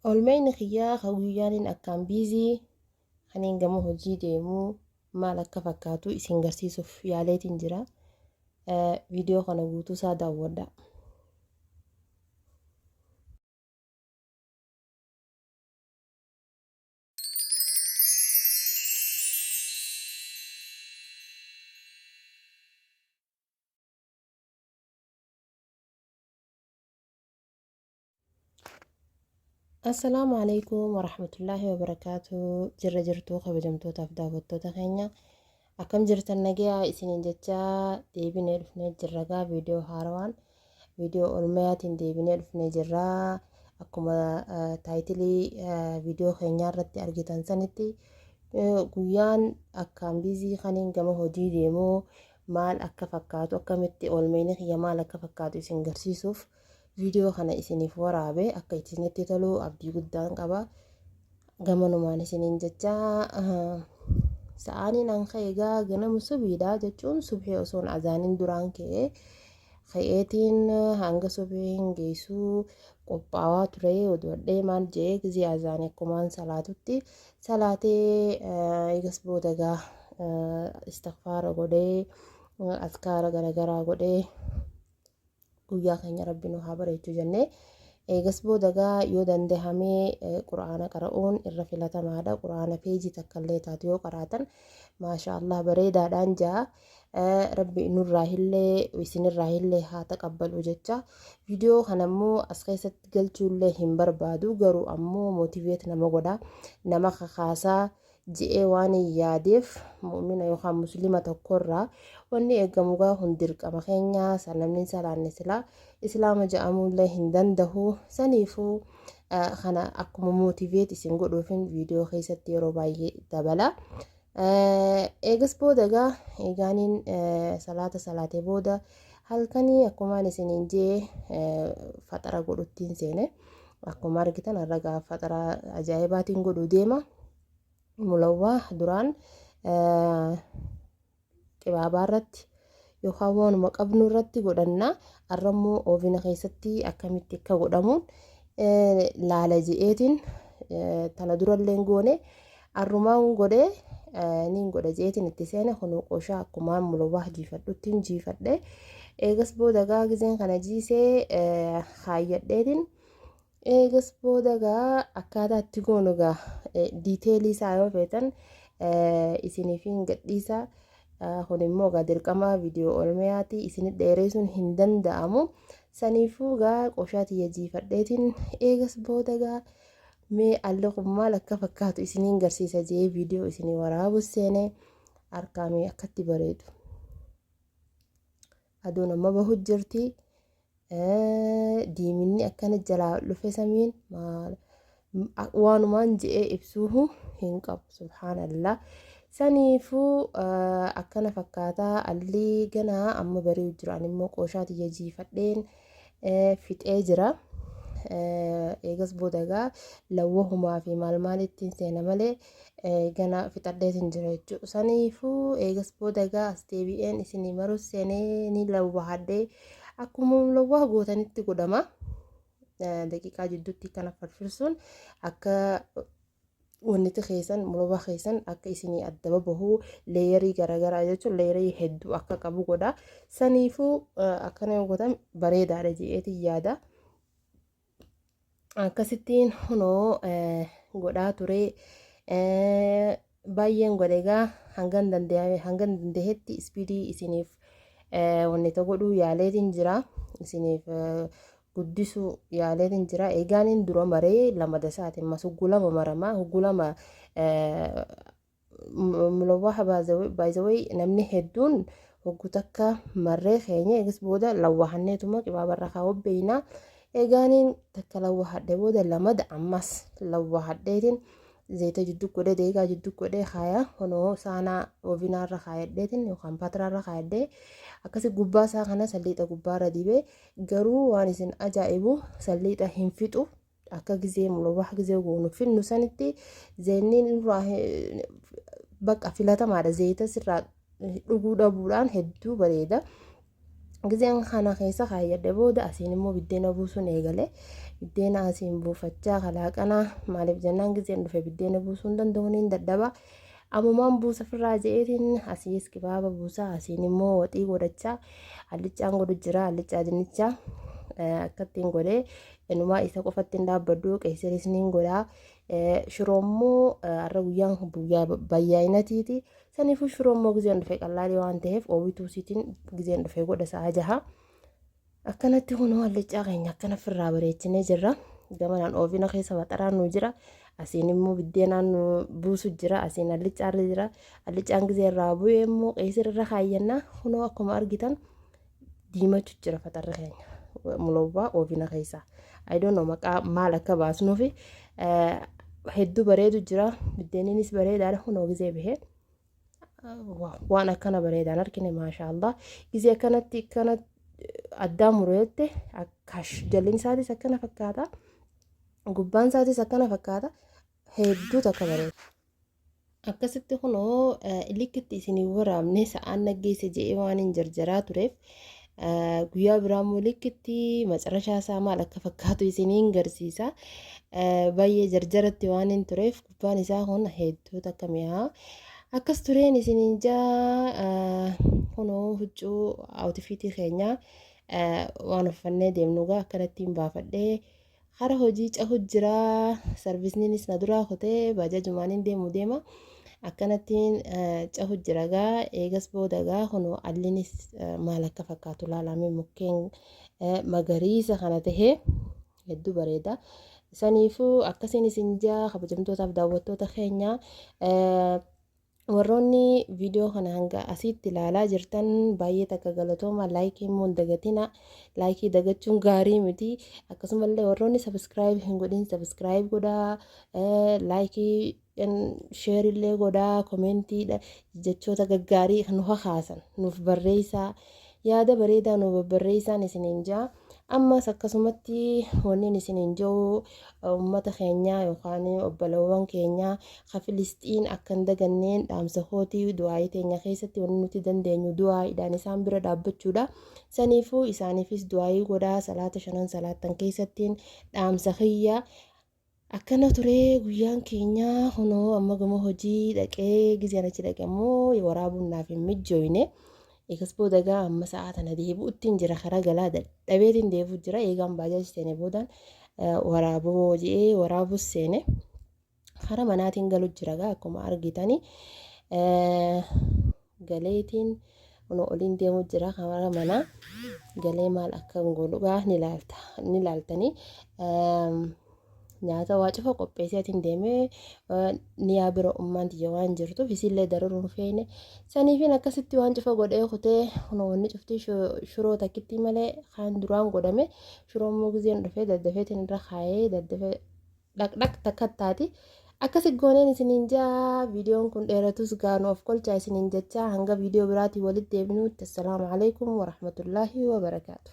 Oolmayni kiyyaa ka guyyaaniin akkaan biizii kaniin gama hojii deemuu maal akka fakkaatu isin garsiisuuf yaaleetiin jira. Viidiyoo kana guutuu isaa daawwadhaa. Assalaamu alaikum warahmatullaahi wabarakaatu. Jirra jirtuu kabajamtootaaf daawwattoota keenya, akkam jirtan? Nagayaa isiniin jechaa deebinee dhufnee jirra. Gaa viidiyoo haarawaan, viidiyoo olmayaatiin deebinee dhufnee jirra. Akkuma taayitilii viidiyoo keenyaa irratti argitan sanitti, guyyaan akkaan biizii kaniin gama hojii deemuu maal akka fakkaatu, akkamitti oolmayni kiyya maal akka fakkaatu isin garsiisuuf viidiyoo kana isiniif waraabe. Akka isinitti tolu abdii guddaan qaba. Gamanumaan isiniin jecha, sa'aaniin an ka'e gaa ganama subiidha jechuun subhee osoon azaaniin duraan ka'e. Ka'eetiin hanga subhee hin geessuu qophaawaa ture. Oduudhee maal jedhee, gizee azaanii akkumaan salaatutti salaatee, eegas booda gaa istigfaara godhee, azkaara garagaraa godhee, guyyaa keenya Rabbi nu haa bareechu jennee, eegas booda gaa yoo dandahamee Qur'aana qara'uun irra filatamaadha. Qur'aana peejii takka illee taatu yoo qaraatan, maasha Allah, bareedaadhaan ja'a. Rabbi nurraa illee isinirraa illee haa taqabbalu jecha, viidiyoo kana immoo as keessatti galchuullee hin barbaadu, garuu ammoo motivate nama godha, nama kakaasaa je'ee waan hin yaadeef. Mu'mina yookaan Muslima tokkorraa wanni eegamu gaa kun dirqama keenya san. Namni hin salaanne silaa Islaama ja'amuullee hin dandahu. Saniifuu kana akkuma motivate isin godhuufin viidiyoo keessatti yeroo baay'ee dabala. Eegas booda gaa eegaaniin salaata salaatee booda, halkanii akkumaan isiniin jee faxara godhuttiin seene. Akkuma argitan har'a gaa faxara ajaa'ibaatiin godhuu deema. Mulawwaa duraan qibaabaa irratti yookaan waanuma qabnu irratti godhanna. Har'a immoo oovina keessatti akkamitti akka godhamuun laala je'eetiin, tana durallee goone, har'umaan godhee niin godha je'eetiin itti seene. Kunuu qoshaa akkumaan mulawwaa jiifadhuttiin jiifadhe. Eegas booda gaa gizeen kana jiisee kaayyadheetiin, eegas booda gaa akkaataa itti goonu gaa detailii isaa yoo feetan isiniif hin gadhiisa. Kun immoo gaa dirqama viidiyoo olmayaati, isinit dheereessuun hin danda'amu. Saniifuu gaa qoshaa tiyya jiifadheetiin, eegas booda gaa mee alli kun maal akka fakkaatu isiniin garsiisa jee viidiyoo isinii waraabu seene. Harkaamee akkatti bareedu, aduun amma bahu jirti, diiminni akkana jalaa dhufe, samiin maal waanumaan je'ee ibsuuhu hin qabu, subhaanallah. Saniifuu akkana fakkaataa allii ganaa amma bari'u jira. Ani immoo qooshaa tiyya jiifadheen fixee jira. Eegas booda gaa lawwahumaa fi maal maalittiin seena malee gana fixadheetiin jira jechuudha. Saniifuu eegas booda gaa as deebi'een isinii maruu seenee ni lawwahadhee. Akkuma lawwaa gootanitti godhama. Daqiiqaa jidduutti kana firfirsuun akka wanniti keessan, mulawwaa keessan akka isinii adda babahu, layerii garaagaraa jechuun layerii hedduu akka qabu godha. Saniifuu akkana yoo gootan bareedaadha je'eetiin yaada. Akkasittiin kunoo godhaa ture. Baay'een godhe egaa, hangan danda'ame, hangan danda'etti speedii isiniif wanni godhuu yaaleetiin jira, isiniif guddisuu yaaleetiin jira. Eegaaniin dura maree lama dasaati, ammas hogguu lama maramaa, hogguu lama mulawwaa. Baay'ee namni hedduun hogguu takka marree keenya, eegas booda lawwahanneetuma qibaabarra kaa'uu beeyna. Eegaaniin takka lawwahadhe booda lamada ammas lawwahadheetiin zayita jidduu godhee, daqiiqaa jidduu godhee kaaya. Kunoo saanaa oovinaarra kaayadheetiin yookaan patiraarra kaayadhee, akkasi gubbaa isaa kana salliixa gubbaarra dibee. Garuu waan isin ajaa'ibu, salliixa hin fixu. Akka gizee mulawwaa gizee goonu finnu sanitti zeenniin irraa bakka filatamaadha. Zayita sirraa dhuguu dhabuudhaan hedduu bareeda. Gizeen kana keessa kaayyadhe booda asiin immoo biddeena buusuun eegale. Biddeena asiin buufachaa kalaaqanaa maaliif jennaan gizeen dhufe biddeena buusuu hin danda'u niin dadhaba. Ammumaan buusa firraa je'eetiin asiis kibaaba buusaa asiin immoo waxii godhachaa alliccaan godhu jira alliccaa dinnichaa akkattiin godhee inumaa isa qofatti hin dhaabbadhu qeessiris niin godhaa. Shiroo immoo har'a guyyaan guyyaa bayyaayinatiiti. Saniifuu shiroo immoo gizeen dhufe qallaalii waan ta'eef oowituu isiitiin gizeen dhufe godha sa'a jaha. Akkanatti kunoo alliccaa keenya akkana firraa bareechinee jirra. Gamanaan oofina keessa waxaraan nu jira. Asiin immoo biddeenaan nu buusu jira. Asiin alliccaarra jira. Alliccaan gizee irraa bu'ee immoo qeesir irra kaayyanna. Kunoo akkuma argitan diimachu jira faxarri keenya. Mulowwaa oofina keessa. I don't know maqaa maal akka baasnuufi hedduu bareedu jira. Biddeeniinis bareedaadha kunoo gizee bahee. Waan akkana bareedaan argine maashaallah. Gizee akkanatti akkana addaa mureette akkash jalli isaatis akkana fakkaata. Gubbaan isaatis akkana fakkaata. Hedduu takka bareeda. Akkasitti kunoo likkitti isinii waraabne sa'aan naggeesse je'ee waan hin jarjaraa tureef guyyaa biraa immoo likkitti macarashaa isaa maal akka fakkaatu isiniin garsiisa. Baay'ee jarjaratti waan hin tureef gubbaan isaa kun hedduu takka mi'aa. Akkas tureen isiniin jaa kunoo huccuu awutifiitii keenyaa waan uffannee deemnu gaa akkanattiin baafadhee Hara hojii cahu jira sarvisniinis na duraa kutee baajajumaaniin deemu deema akkanattiin cahu jira gaa eegas booda gaa kunoo allinis maal akka fakkaatu laalame mukkeen magariisa kana tahee hedduu bareeda. Saniifuu akkasiin isin jaa kabajamtootaaf daawwattoota keenya. Warroonni viidiyoo kana hanga asiitti ilaalaa jirtan baay'ee takka galatooma. Laayikii immoo hin dagatina. Laayikii dagachuun gaarii miti. Akkasumallee warroonni sabiskiraayib hin godhin sabiskiraayib godhaa. Laayikii sheer illee godhaa. Komeentii jechoota gaggaarii nu kakaasan nuuf barreessaa. Yaada bareedaa nu babbarreessaan isiniin jaa. Ammas akkasumatti wannin isiniin ja'u ummata keenya yookaan obbolawwan keenya ka Filisxiin akka hin daganneen dhaamsa kooti du'aa'ii teenya keessatti wanni nuti dandeenyu du'aa'iidhaan isaan bira dhaabbachuudha. Saniifuu isaaniifis du'aa'ii godhaa salaata shanan salaattan keessattiin dhaamsa kiyya. Akkana ture guyyaan keenya kunoo amma gama hojii dhaqee gizeen achi dhaqe immoo waraabuun naaf hin mijjooyne. Eegas booda gaa amma sa'aa tana deebi'uttiin jira karaa galaa dadhabeetiin deebi'u jira eegaan baajaaji seene boodaan waraabuu je'ee waraabuus seene. Karaa manaatiin galu jira gaa akkuma argitani. Galeetiin kunoo oliin deemu jira karaa manaa galee maal akka godhu gaa ni laalta ni laaltanii nyaata waa cufa qopheesseetiin deemee niyaa bira ummaan tiyya waan jirtuuf isiillee dararuu hin feene saniifin akkasitti waan cufa godhee kutee kunoo wanni cuftii shuroo takkittii malee kaan duraan godhame shuroo immoo gizeen dhufee daddafeetiin irra kaayee daddafee dhaqdhaq takka taati. Akkasi gooneen isiniin jaa viidiyoon kun dheeratus gaanu of kolchaa isiniin jechaa hanga viidiyoo biraatiin walitti deebinuutti assalaamu alaikum warahmatullaahi wabarakaatu.